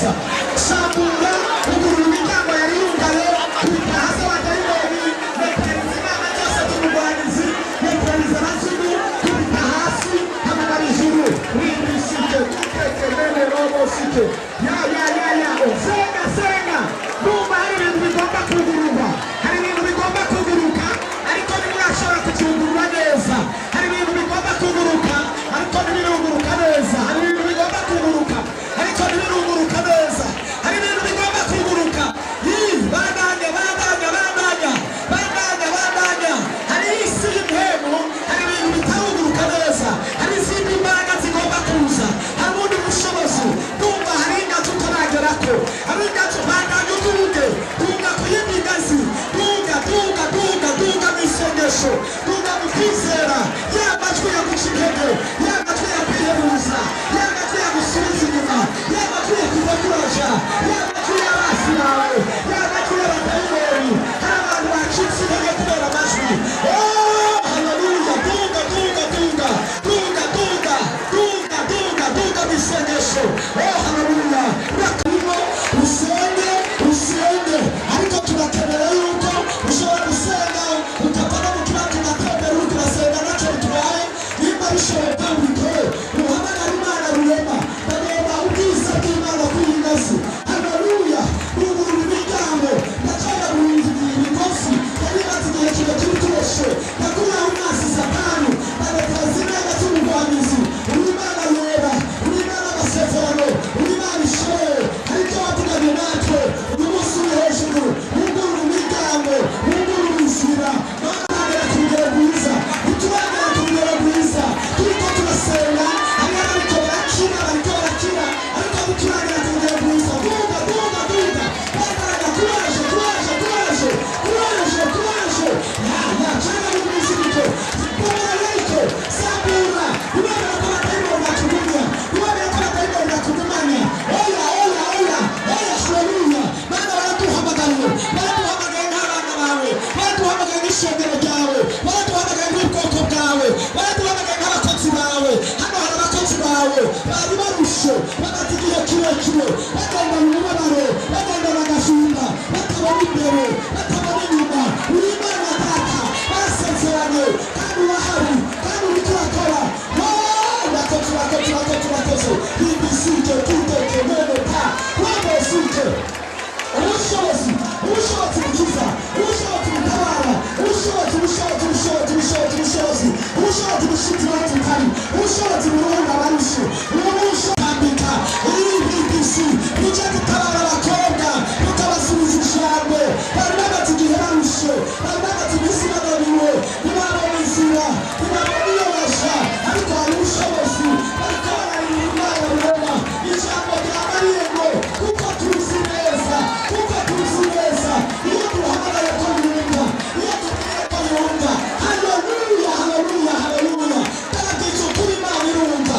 Rwiza. Sambura, ugurura imiryango yari yugaye, kubita hasi abadayimoni, neutraliza inama zose z'umugwanizi, neutraliza abazimu, kubita hasi, hamagara ijuru. Rindisike tukeke mene robo sike ya ya ya ya. Senga, senga. Ndumva hari ibintu bigomba kugururwa, hari ibintu bigomba kuguruka, ariko ntimurashobora kucyugurura neza. Hari ibintu bigomba kuguruka, ariko ntibiruguruka neza. Hari ibintu bigomba kuguruka, ariko ntibiruguruka neza. Hari ibintu bigomba kuguruka. Yii, bandanya, bandanya, bandanya, bandanya, bandanya. Hari isi y'impemu, hari ibintu bitaruguruka neza, hari izindi mbaraga zigomba kuza, hari ubundi bushobozi. Ndumva hari ingazi utaragerako, hari ingazi. Bandanya uduge, duga ku yindi ngazi, duga, duga, duga, duga mu isengesho, duga mu kwizera. Ya majwi yaguca intege, ya majwi yakwihebuza, ya majwi yagusubiza inyuma, ya majwi yakudekuraja, ya majwi y'abasi bawe, ya majwi y'abadayimoni. Hari abantu bacitse intege kubera amajwi. Oh, haleluya! Duga, duga, duga, duga, duga, duga, duga, duga mu isengesho. Oh, haleluya! Urakurimo usenge, usenge, ariko turakenera yuko ushobora gusenga ukava no mu kibanza, ugatembera uriko urasenga. Ntacyo bitwaye. Nimba bishoboka, ubikore, uhamagara Imana rurema. Ndagomba ubwiza bw'Imana kuri iyi ngazi. Haleluya! Rugurura imiryango, ndacagagura imigozi yari imaze igihe kirekire ituboshe, ndakuraho umwasi Satani, ndagataza inama z'umugwanizi. Uri Imana yera, uri Imana amasezerano, uri Imana ishoboye. Hari icyo wavuganye natwe uyu munsi. Uri hejuru, wugurura imiryango, wugurura inzira. Ntabwo ku rugero rwiza, ntitubagera ku rugero rwiza. Turiko turasenga, hari abariko barakira, bariko barakira, ariko ntituragera ku rugero rwiza. Duga, duga, duga, bandanya. Kuraje, kuraje, kuraje, kuraje, kuraje. Ya ya, cana mu muziriko, bomora yeriko, sambura. Ntibemere ko abadayimoni bakugumya, ntibemere ko abadayimoni bakugumanya. Oya, oya, oya, oya! Haleluya! Mana, baraduhamagaye, baraduhamagaye nk'abana bawe, baraduhamagaye nk'ishengero ryawe, baraduhamagaye nk'ubwoko bwawe, baraduhamagaye nk'abakozi bawe. Hano hari abakozi bawe bari barushe, bamaze igihe kirekire bagenda mu mubabaro, bagenda bagahinda, batabona imbere, batabona inyuma. Uri Imana Data, barasezeranye, kandi urahari, kandi uriko urakora. Urakoze, urakoze, urakoze, urakoze. Ibisike tuteke mwene ta wabosike. Ubushobozi, ubushobozi bukiza, ubushobozi butabara, ubushobozi, ubushobozi, ubushobozi, ubushobozi, ubushobozi, ubushobozi bushitira aho tutari, ubushobozi buruhura abarushe, ubushobozi bbc bujya gutabara abakobwa, bukabasubiza ijambo. Bari bamaze igihe barushe, bari bamaze iminsi bananiwe, ntibabona inzira, ntibabona iyo baja, ariko hari ubushobozi. Bariko bararira Imana rurema. Ijambo ryamariye ngo kuko tuzi neza, kuko tuzi neza iyo duhamagaye ko yumva, iyo tubwiye ko yumva. Haleluya, haleluya, haleluya! Ndababwiza ukuri, Imana irumva.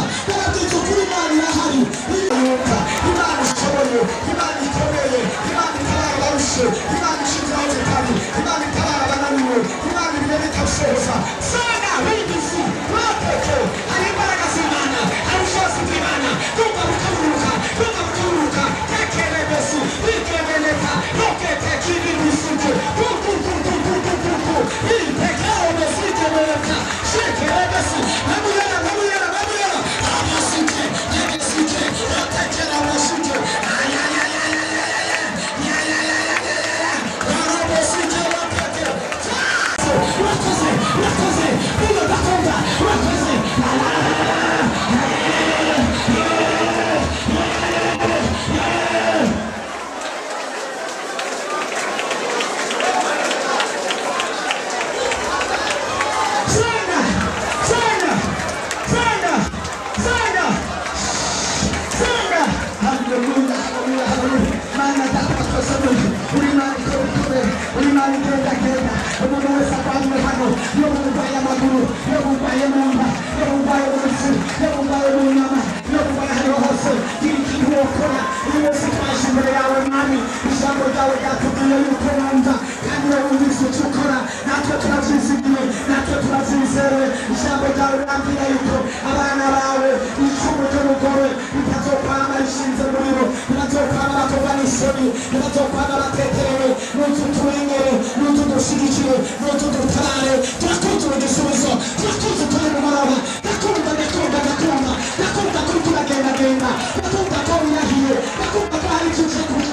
Ntibazokwama bakorwa n'isoni, ntibazokwama bateterewe. Nuzu turengere, nuzu dushigikire, nuzu dutabare. Turakunze igisubizo, turakunze turi mugoroba. Ndakumva, ndakumva, ndakumva, ndakumva ko uriko uragendagenda, ndakumva ko wirahiye, ndakumva ko hari icyo uje kuba.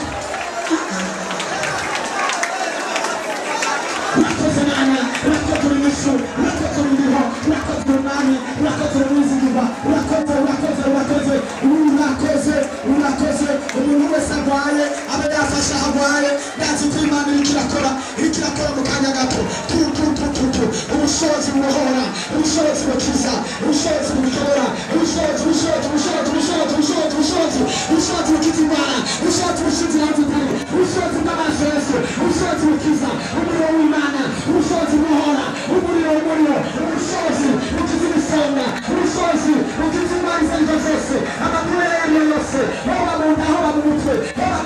Urakoze Mana, urakoze uri Yesu, urakoze uri Ndiho, urakoze uri Umwami, urakoze uri Umwizigirwa, urakoze, urakoze, urakoze, urakoze, urakoze. Umuntu wese arwaye abe yafashe aho arwaye, ndazi ko Imana iriko irakora, iriko irakora mu kanya gato. Tu tu tu tu tu, ubushobozi bubohora, ubushobozi bukiza, ubushobozi bukebura, ubushobozi, ubushobozi, ubushobozi, ubushobozi, ubushobozi, ubushobozi, ubushobozi bukiza indwara, ubushobozi bushize inzitane, ubushobozi bw'amaraso ya Yesu, ubushobozi bukiza, umuriro w'Imana, ubushobozi buhora, umuriro, umuriro, ubushobozi bukiza imisonga, ubushobozi bukiza indwara izo arizo zose, amadurere ayo ariyo yose, hoba mu nda, hoba mu mutwe, hoba